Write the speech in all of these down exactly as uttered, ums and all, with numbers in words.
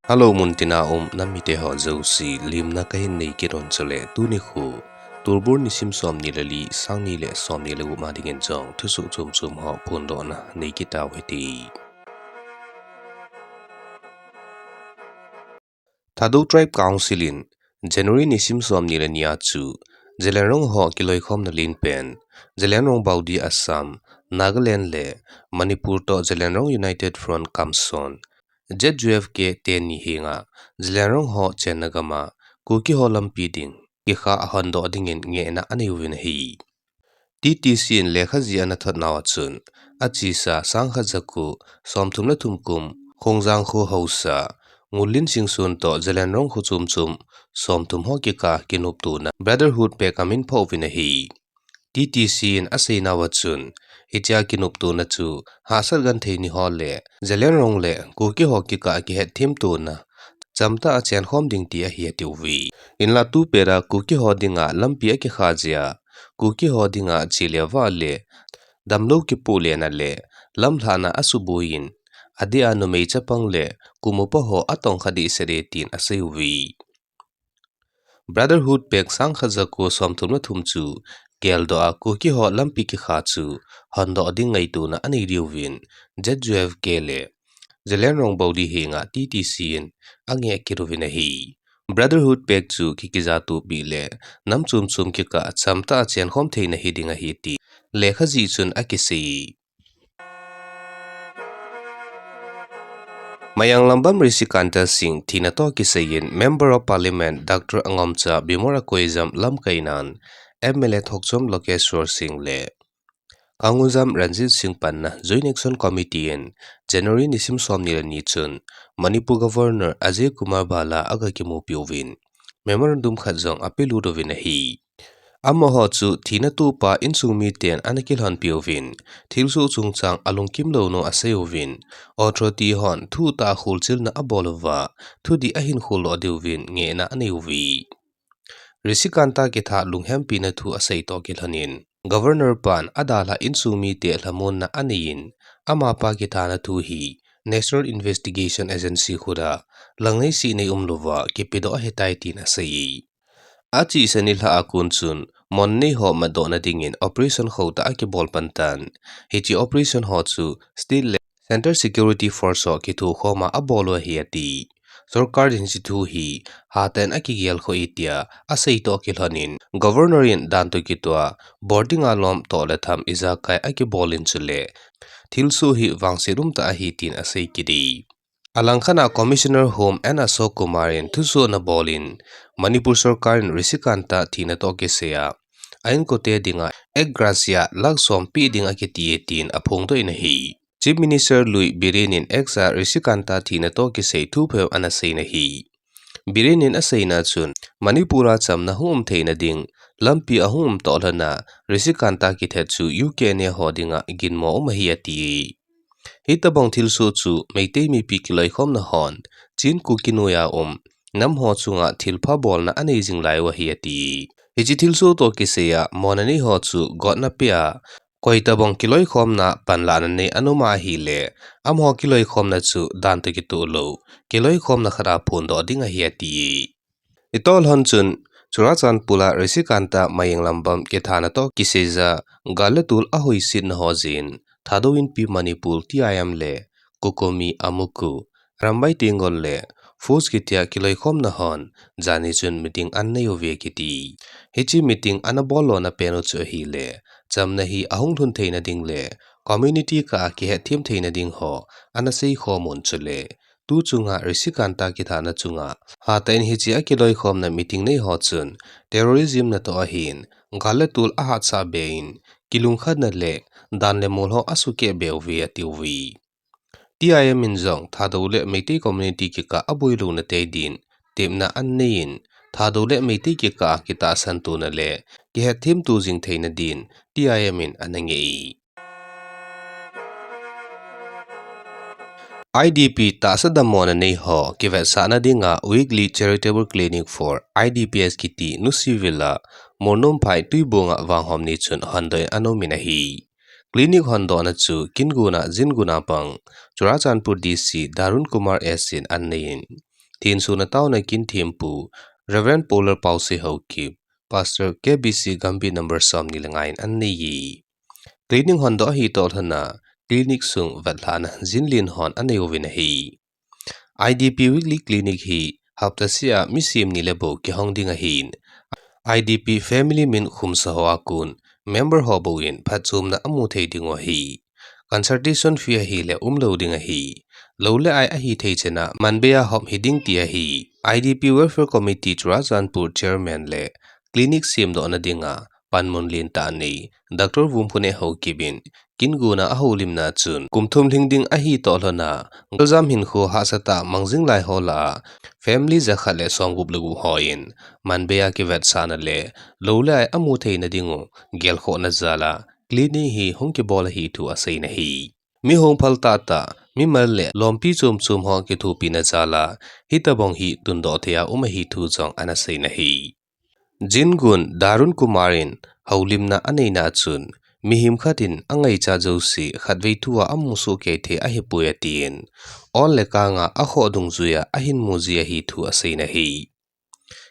Hello, muntina um nam mite ho jouse, limna kahin nei kit un chule, tuni khu, Tolbur nisim som ni le li, sang ni le som ni le gup a dingin jong, thusoh chom chom ho phondohna nei kit tau hite. Thadou Tribe Council in January nisim som ni le ni a chu Zeliangrong ho kiloikhomna lenpen, Zeliangrong Baudi Assam, Nagaland le Manipur toh Zeliangrong United Front Kamson, Z U F K teni henga Zeliangrong ho chenna gam a Kuki ho lampi ding kikha ahondoh dingin ngehna anei uvin ahi. T T C in lekha jih ana thot nau a chun, achesa sangkhat jako somthum le thum kum, Khongjang kho haosa, Ngullin Singson toh Zeliangrong kho chom chom somthum ho kikah a kinoptona Brotherhood Pact amin pha uvin ahi. T T C in asei nau a chun, hichea kinoptona chu hahsat genthei ni ho le Zeliangrong le Kuki ho kikah a kihetthiamtona chamtah a chenkhom ding ti ahi ati uve. Hinla tupet a Kuki ho dinga lampi akikha jeh a, Kuki ho dinga chele vah le damlou kipohlena le lamlhahna asuboiyin, adeh a numei chapang le kum upa ho atongkha dehset e tin asei uve. Brotherhood Pact sangkhat jako somthum le thum chu geldoh a Kuki ho lampi kikha chu hondoh ding ngaitona anei diuvin Z U F K le Zeliangrong Baudi henga T T C in angeh kit uvin ahi. Brotherhood Pact chu kikija topi le nam chom chom kikah a chamtah a chenkhom theina hiding ahi ti lekha jih chun akisei. Mayanglambam Rishikanta Singh thina toh kisaiyin Member of Parliament Doctor Angomcha Bimol Akoijam lamkainan M L A Thokchom Lokeshwar Singh le Kangujam Ranjit Singh panna Joint Action Committee in January nisim som ni le ni chun Manipur Governor Ajay Kumar Bhalla aga kimupi uvin memorandum khat jong apelut uvin ahi. Amaho chu thina tohpa insung miten ana kilhonpi uvin, thilsoh chungchang alungkim lou nu asei uvin, authority hon thutah a kholchilna abol uva, thudih ahin kholdoh diuvin ngehna anei uve. Rishikanta kithah lunghempina thu asei toh kilhonin, Governor pan adalhah insung mite lhamonna aneiyin, amapa kithana thu hi National Investigation Agency khuta langnei sihnei umlouva kipedoh ahitai tin asei. Achesa nilhah a kon chun, mon nei ho matdohna dingin operation khotah akibol pantan. Hiche operation ho chu State le Centre Security Force ho kithokhoma abol u ahi ati. Sorkar in hiche thu hi hatah in akigel khoh e tia asei toh kilhonin, Governor in dan toh kitoh a, bol dinga lom toh le tham ijakai akibol in chule thilsoh hi vangset umtah ahi tin asei kit e. Alangkhat a Commissioner Home N Ashok Kumar in thusoh ana bolin, Manipur sorkar in Rishikanta thina toh kisaiya a inkote dinga ex gratia lakh som peh ding akiti e tin aphongdoh in ahi. Chief Minister lui Biren in X a Rishikanta thina toh kisai thu phabep ana seiyin ahi. Biren in aseina chun, Manipur a chamna hung um theina ding lampi ahung um toh lhon a, Rishikanta kithet chu U K N A ho dinga ginmo um ahi ati e. Hitobang thilsoh chu Meitei mipi kiloikhomna hon Chin Kuki noiya um nam ho chunga thilpha bolna anei jing lai u ahi ati. Hiche thilsoh toh kisaiya mona nei ho chu gotna pea, koitobang kiloikhomna panlahna nei ana um ahile, amaho kiloikhomna chu dan toh kitoh lou kiloikhomna khat a phondoh ding ahi ati. Itoh lhon chun, Churachandpur a Rishikanta Mayanglambam kithana toh kisaiya gal le tol ahoisetna ho jeh in, Thadou Inpi Manipur T I M le COCOMI, AMUCO, Arambai Tenggol le FORCE kitia kiloikhomna hon jani chun meeting ana nei uve kiti. Hiche meeting ana bol lona pen u chu ahile, chamna hi ahung lhun theina ding le community kah a kihetthem theina ding ho ana seikhom un chule, tu chunga Rishikanta kithana chunga hatah in hiche a kiloikhomna meeting nei ho chun terrorism natoh ahin, gal le tol ahatsah be in, kilungkhatna le dan le mol ho asukeh be uve ati uve. T I M in jong Thadou le Meitei community kikah a boilouna tei din tepna ana neiyin, Thadou le Meitei kikah a kitahsan tona le kihetthem to jing theina din T I M in ana ngeh e. I D P tahsa dammona nei ho kivetsahna dinga Weekly Charitable Clinic for I D Ps kiti Nusi Vil a Molnom Phai Tuibong a vanghom ni chun hondoh in ana um in ahi. Clinic hondohna chu Kingun a Jingun a pang Churachandpur D C Darun Kumar S in ana neiyin, thenso na taona kin thempu Reverend Polar Paose Haokip, Pastor K B C Gambih number som ni le nga in anei e. Clinic hondoh ahi toh lhon a, clinic sung vetlhahna jinlen hon anei uvin ahi. I D P Weekly Clinic hi hapta seh a mi sem ni le bou kihong ding ahin, I D P family min khumsa ho a kon member ho bou in phatchomna amu thei diu ahi. Consultation fee ahile umlou ding ahi. Lou le ai ahi thei chan a manbei a hop hi ding ti ahi. I D P Welfare Committee Churachandpur Chairman le clinic semdohna dinga panmun lentah nei Doctor Vumphuneh Haokip in kin gon a ahoulimna chun, kum thum lhing ding ahi toh lhon a, goljam hinkho hahsatah mang jing lai ho lah a, family jakhat le somgup le gup hon manbei a kivetsahna le lou le ai amu theina diu gelkhohna jal a clinic hi hung kibol ahi thu aseina ahi. Mi hung phal tahtah, mimal le lompi chom chom ho kithopina jal a hitobang hi tundoh thei a um ahi thu jong ana seina ahi. Jingun Darun Kumar in houlimna aneina chun, mihem khat in angaichat jouse khatvei thu a amu soh kei thei ahipoi atin, ol le kang a akhoh dungjui a ahin mu ji ahi thu aseina ahi.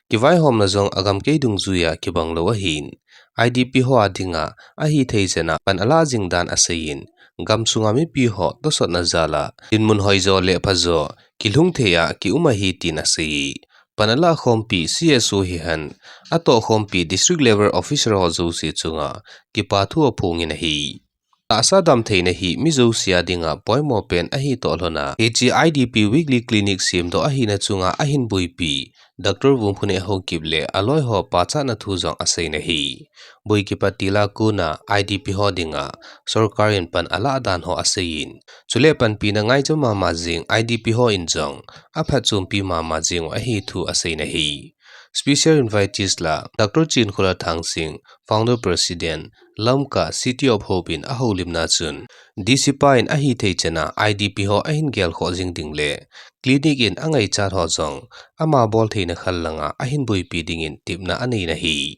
Kivaihomna jong agamkai dungjui a kibang lou ahin, I D P ho a dinga ahi thei chan a pan alah jing dan aseiyin, gamsunga mipi ho tosotna jal a dinmun hoijo le phajo kilhung thei a kium ahi tin asei. Pan alah khompi C S O hihen, atoh khompi district level officer ho jouse chunga kipa thu aphongin ahi. Tahsa damtheina hi mi jouse a dinga poimo pen ahi toh lhon a, hiche I D P Weekly Clinic semdoh ahina chunga ahin boipi Doctor Vumphuneh Haokip le aloi ho pachatna thu jong aseina ahi. Boi kipat til a kon a I D P ho dinga sorkar in pan alah dan ho aseiyin, chule panpina ngaicha mama jing I D P ho in jong aphatchompi mama jing u ahi thu aseina ahi. Special invitees lah Doctor Chinkhola Thangsing, Founder President, Lamka City of Hope in ahoulimna chun, D C pa in ahi thei chan a I D P ho ahin gelkhoh jing ding le clinic in angaichat ho jong ama bol theina khel langa ahin boipi dingin tepna aneina ahi.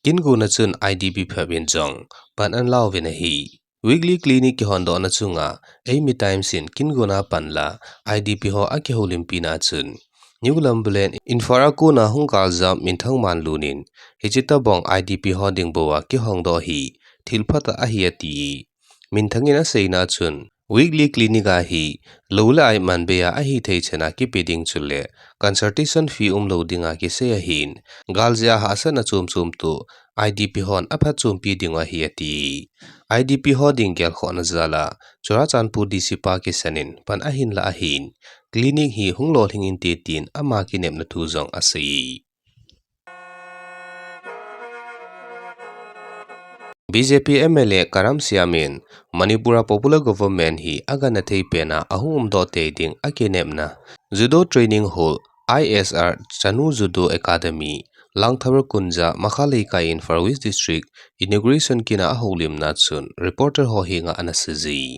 Kin gon a chun I D P phep in jong pan ana lauvin ahi. Weekly Clinic kihondohna chunga Eimi Times in kin gon a pan la I D P ho akihoulimpina chun, New Lambaland, Imphal a kon a hung galjam Minthang Manlun in, hiche tobang I D P ho ding bou a kihongdoh hi thil phatah ahi ati. Minthang in aseina chun, Weekly Clinic a hi lou le ai manbei a ahi thei chan a kipe ding chule consultation fee umlou dinga kisei ahin, gal jeh a hahsatna chom chom toh I D P hon aphatchompi diu ahi ati. I D P ho ding gelkhohna jal a Churachandpur D C pa kisan in pan ahin la ahin, clinic hi hung lolhing inte tin ama kinepna thu jong asei. B J P M L A Karam Siam in Manipur a popular government hi agangthei pen a ahung umdoh tei ding akinepna Judo Training Hall, I S R Chanu Judo Academy, Langthawr Kunja, Makha Leikai, Imphal West District, inauguration kin a ahoulimna chun reporter ho henga ana seiji.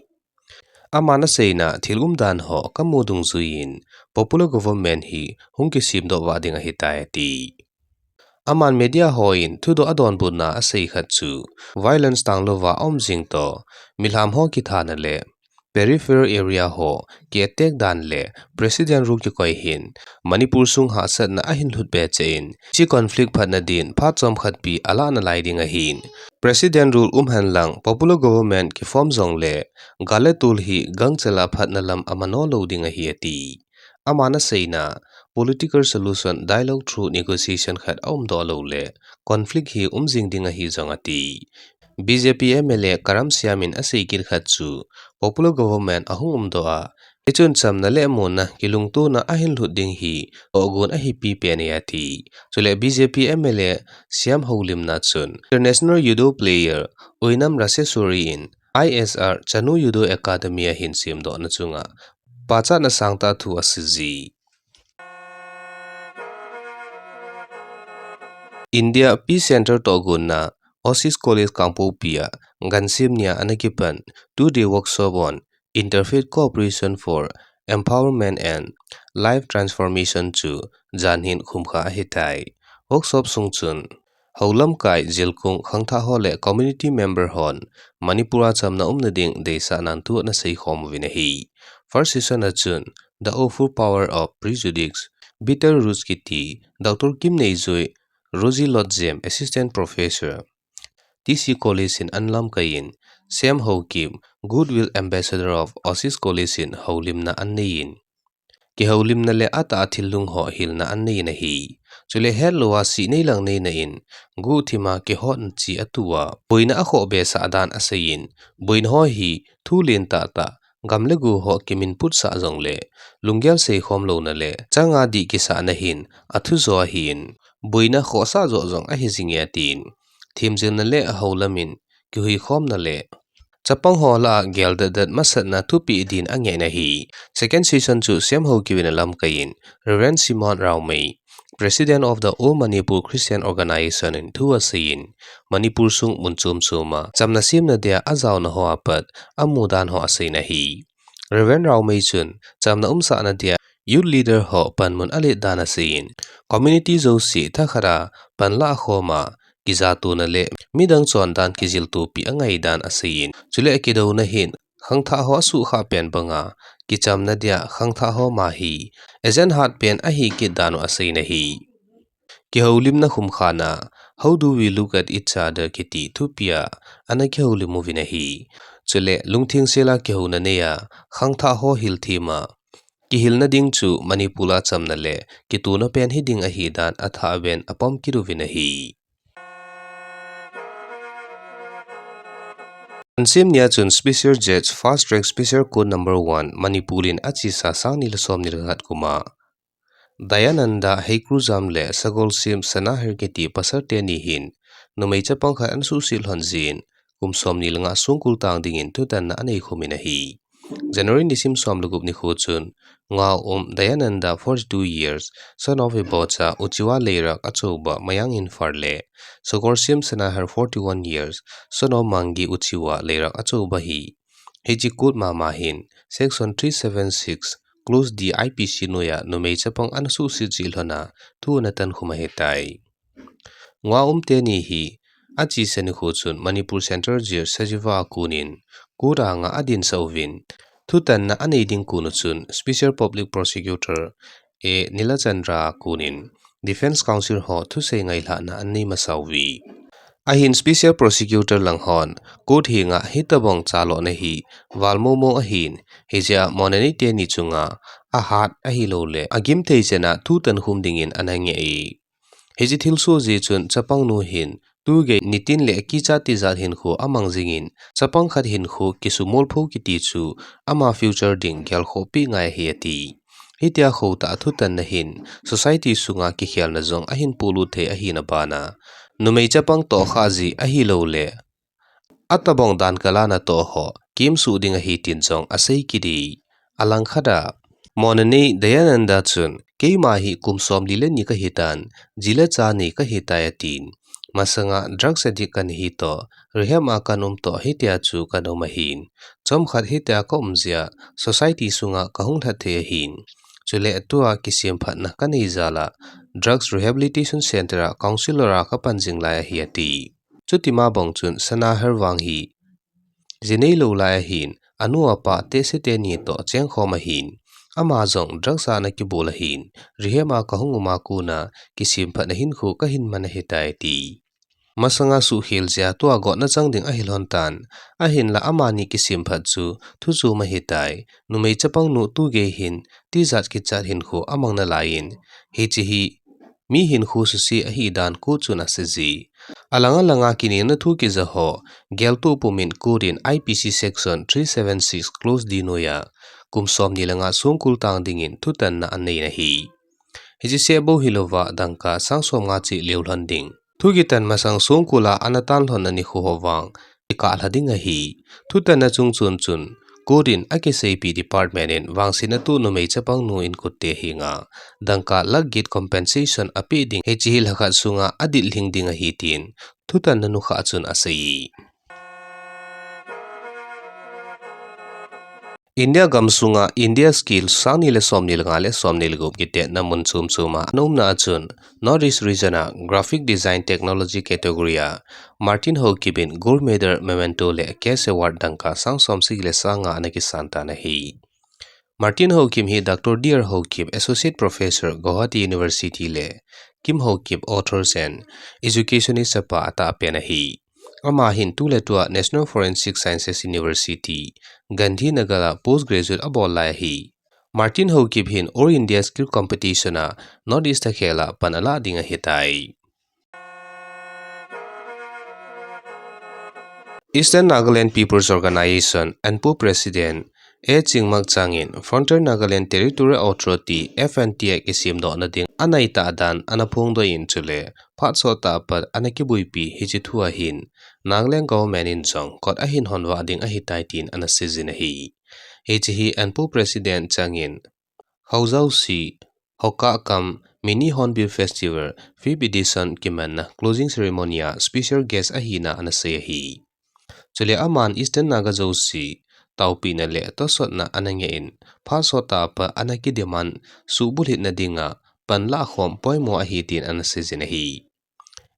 Aman aseina, thil umdan ho kamu dungjuiyin popular government hi hung kisemdoh vah ding ahitai ati. Aman media hon thudoh adonbutna asei khat chu, violence tanglouva aum jing toh, milham ho kithana le peripheral area ho ki attack dan le President rule kikoi hin Manipur sung hahsatna ahin lhut be cheh in, hiche conflict phatna din phat chomkhat pi alahna lai ding ahin, President rule um henlang popular government kiform jongle gal le tol hi gangchel a phatna lam amano lou ding ahi ati. Aman aseina, political solution dialogue through negotiation khat aumdoh lou le conflict hi um jing ding ahi jong ati. B J P M L A Karam Siam in asei kit khat chu, popular government ahung umdoh a, hichun chamna le monna kilungtona ahin lhut ding hi tohgon ahi pipen e ati. Chule B J P M L A Siam houlimna chun, international judo player Oinam Raseshwari in I S R Chanu Judo Academy ahin semdohna chunga pachatna sangtah thu aseiji. India Peace Center tohgonna Oasis College Kangpokpi a gansim nia ana kipan two-day workshop on Interfaith Cooperation for Empowerment and Life Transformation chu janhin khumkha ahitai. Workshop sung chun, houlamkai, jilkung, khangthah ho le community member hon Manipur a chamna umna ding deisahnan thu ana seikhom uvin ahi. First session a chun, The Awful Power of Prejudice, Bitter Roots kiti, Doctor Kimneijoi, Rosie Lotjem, Assistant Professor, T C College in ana lamkai in, Sam Haokip, Goodwill Ambassador of Osis College in houlimna ana nei in, kihoulimna le atah a thil lungho hilna ana nei in ahi. Chule hetlou a sih neilang neina in, guhthim a kihotna chi a tu a, boina a khoh behseh dan asei in, boina ho hi thu len tahtah, gam le go ho kiminputsah jongle, lunggel seikhom louna le chang a dih kisahna hin athujo ahin, boina khohsah joh jong ahi jing e atin, themjilna le ahoulam in kihuikhomna le chapang ho lah a gel datdat masatna thupeh din angeh in ahi. Second session chu Sam Haokip in alamkai in, Reverend Simon Raomei, President of the All Manipur Christian Organization in thu asei in, Manipur sung mun chom chom a chamna semna dia ajaona ho apat amu dan ho asei in ahi. Reverend Raomei chun chamna umsahna dia youth leader ho panmun alet dan asei in, community jouse thakhat a panlah khom a, kijatona le midang chondan kijiltopi angai dan asei in, chule akidouna hin khangthah ho asuhkhah pen banga kichamna dia khangthah ho ma hi agent hat pen ahi kit dan u asei in ahi. Kihoulimna khum khat a How Do We Look at Each Other kiti thupi a ana kihoulim uvin ahi. Chule lungtheng sel a kihouna nei a khangthah ho hilthem a kihilna ding chu Manipur a chamna le kitona pen hiding ahi dan athah ven apom kit uvin ahi. Ansim nia chun Special Judge Fast Track Special Court Number One Manipur in achesa sang ni le som ni le khat kum a Dayananda Haikrujam le Sagolsem Sanaher kiti pasal teni hin numei chapang khat ana suhset lhon jin kum som ni le nga songkul tang dingin thutanna anei khum in ahi. January nisim som le gup nikho chun Ngaum Dayananda, forty-two years, son of Ibocha Uchiwa Leirak Achouba, Mayang Imphal le Sagolsem Sanaher, forty-one years, son of Mangi Uchiwa Leirak Achouba hi hiche court mama hin Section three seven six, Clause D I P C noiya numei chapang ana suhset jeh lhon a thu ana tan khum ahitai. Ngaum teni hi achesa nikho chun Manipur Central Jail Sajiwa a kon in court anga adinsah uvin, thutanna anei ding kon u chun Special Public Prosecutor A Nilachandra a kon in Defence Counsel ho thusei ngailhahna anei masa uve. Ahin Special Prosecutor lang hon court henga hitobang chalona hi val momo ahin, hijeh a mona nei teni chunga ahat ahilouleh agimthei chan a thutan khum dingin ana ngeh e. Hiche thilsoh jeh chun chapang nu hin tugei nitin le kicha tijat hinkho amang jingin, chapang khat hinkho kisumol pho kiti chu ama future ding gelkhoh peh ngai ahi ati. Hitia khotah a thutanna hin society sunga kikhelna jong ahin polut thei ahina bana, numei chapang tohkhah jeh ahilouleh atobang dan kalana toh ho kimsuh ding ahi tin jong asei kit e. Alangkhat a mona nei Dayananda chun, keima hi kum somli le ni kahitan, ji le cha nei kahitai atin. Masanga drugs addict kana hi toh, rehab a kana um toh hitia chu kana um ahin, chomkhat hitia kaum jeh a society sunga kahung lhat thei ahin, chule tua kisemphatna kanei jal a Drugs Rehabilitation Center a counsellor a kapan jing lai ahi ati. Chutima bang chun Sanaher vang hi ji neilou lai ahin, anu apa tehse teni toh chengkhom ahin, ama jong drugs a ana kibol ahin, rehab a kahung um a kona kisemphatna hinkho kahin man ahitai ati. Masanga suhkhel jeh a tua gotna chang ding ahi lhon tan, ahinla amani kisemphat chu thu chom ahitai. Numei chapang nu tugei hin tijat kichat hinkho amang nalaiyin, hiche hi mi hinkho suse ahi dan court chun asei e. Alang alanga kinelna thu kija ho geltoh pumin court in I P C section three seven six clause D noiya kum somni le nga songkul tang dingin thutanna anei in ahi. Hiche seh bou hilouva dangka sang somnga cheh leu lhon ding, thu kitan masang songkul a ana tan lhonna nikho ho vang kikah lha ding ahi. Thutanna chungchon chun court in akiseipi department in vangsetna toh numei chapang nu inkote henga dangka lakh get compensation apeh ding, hiche hi lhakhat sunga adilhing ding ahi tin thutanna nukhah chun asei e. India gamsunga India Skills sangni le somni le nga le somni le gup kitetna mun chom chom a ana umna a chun North East Region a Graphic Design Technology category a Martin Haokip in Gold Medal, Memento le Cash Award dangka sang som sagi le sang nga ana kisan tan ahi. Martin Haokip hi Doctor D R Haokip, Associate Professor, Guwahati University le Kim Haokip, authors and educationist chapa atahpen ahi. Ama hin tuletua National Forensic Sciences University, Gandhinagar a postgraduate abol lai ahi. Martin Haokip hin All India Skill Competition a North East a khel a pan alah ding ahitai. Eastern Nagaland People's Organization, ENPO President, A Chingmak Chang in Frontier Nagaland Territorial Authority, F N T A kisemdohna ding anaitah dan ana phongdoh in chule phat sot tah a pat ana kibuipi hiche thu ahin Nagaland government in jong kot ahin honvah ding ahitai tin ana seijin ahi. Hiche hi ENPO President Chang in Haojao si, Hokah kam Mini Hornbill Festival fifth edition kimanna closing ceremony a special guest ahina ana sei ahi. Chule aman Eastern Naga jouse taopina le tosotna ana ngeh in, phat sot tah a pat ana kidemand suhbulhitna dinga panlah khom poimo ahi tin ana seijin ahi.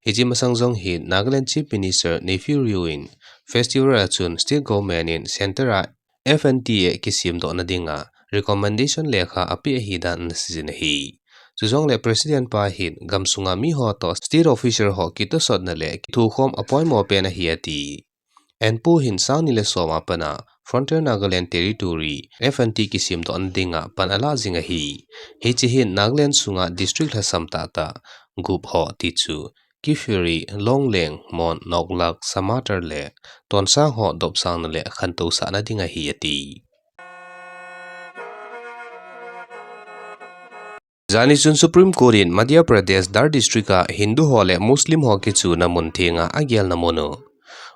Hiche masang jong hin Nagaland Chief Minister Neiphiu Rio in festival a chun state government in centre a F N T A kisemdohna dinga recommendation lekha apeh ahi dan ana seijin ahi. Chujongle President pa hin gamsunga miho toh state official ho kitosotna le kithokhom apoimo pen ahi ati. ENPO hin sangni le som a pat a Frontier Nagaland Territory, F N T, kisemdohna dinga pan alah jing ahi. Hiche hin Nagaland sunga district lhasam tahtah gup ho tichu Kiphire, Longleng, Mon, Noklak, Samatar le Tonsang ho dopsangna le khantousahna ding ahi ati. Jani chun Supreme Court in Madhya Pradesh Dhar district a Hindu ho le Muslim ho kichuna mun thenga agelna mun u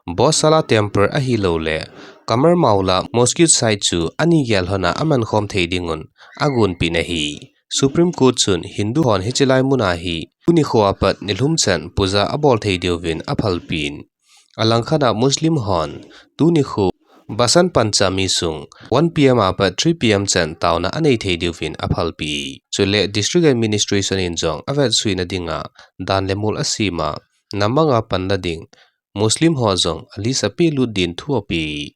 Bosala Temple ahilouleh Kamarmaula Mosque site chu ani gel lhona amankhom thei dingun agonpeh in ahi. Supreme Court chun Hindu hon hichelai muna hi tuni nikho apat nilhum chan puja abol thei diuvin aphalpeh in, alangkhat a Muslim hon tuni nikho Basant Panchami sung one P M apat three P M chan taona anei thei diuvin aphalpeh e. Chule District Administration in jong avetsuina dinga dan le mol asem a, namanga panla ding Muslim ho jong a list a pehlut din thu ape.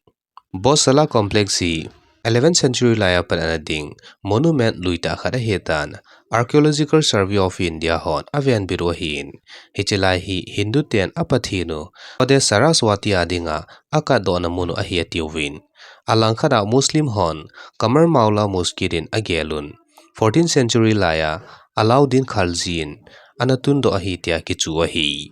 Bosala Complex hi eleventh century laiya pat ana ding monument luitah khat ahitan, Archaeological Survey of India hon avenbit u ahin, hichelai hi Hindu ten apathen u Goddess Saraswati a dinga akatdohna mun u ahi atiuvin, alangkhat a Muslim hon Kamarmaula Mosque din agelun, fourteenth century laiya Alauddin Khalji in ana tundoh ahi tia kichu ahi.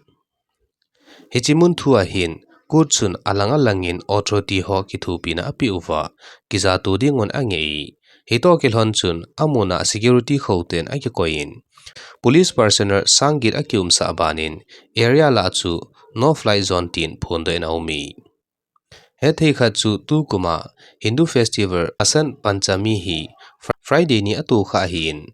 Hiche mun thu ahin, court chun alang alangin authority ho kithopina apeh uva, kijatu dingun angeh e. Hitoh kilhon chun, amun a security khoten akikoi in, police personnel sang get akiumsah abanin, area lah chu no fly zone tin phondoh in aum e. Hethei khat chu tukum a Hindu festival Basant Panchami hi Fri-, Friday ni atohkhah ahin,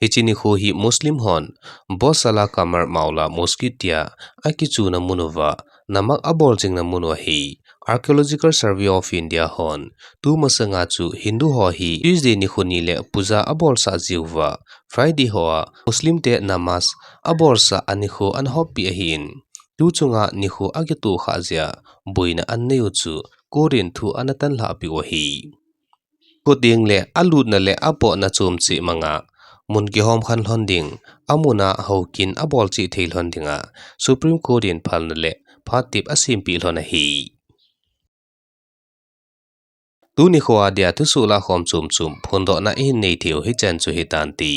hiche nikho hi Muslim hon Bosala Kamarmaula Mosque tia akichuna mun uva, namak abol jingna mun u ahi. Archaeological Survey of India hon, tumasanga chu Hindu ho hi Tuesday nikho ni le puja abolsah jiuva, Friday ho a Muslim te namaz abolsah a nikho ana hoppi ahin, tuchunga nikho akitohkhah jeh a boina anei u chu court in thu ana tanlhah peh u ahi. Kut ding le alutna le apohna chom cheh manga mun kihom khen lhon ding, amun a houkin abol cheh thei lhon dinga Supreme Court in phalna le phat tep asempeh lhon ahi. Tuni nikho a dia thusoh lahkhom chomchom phondohna ihin nei thei u hichan chu hitante.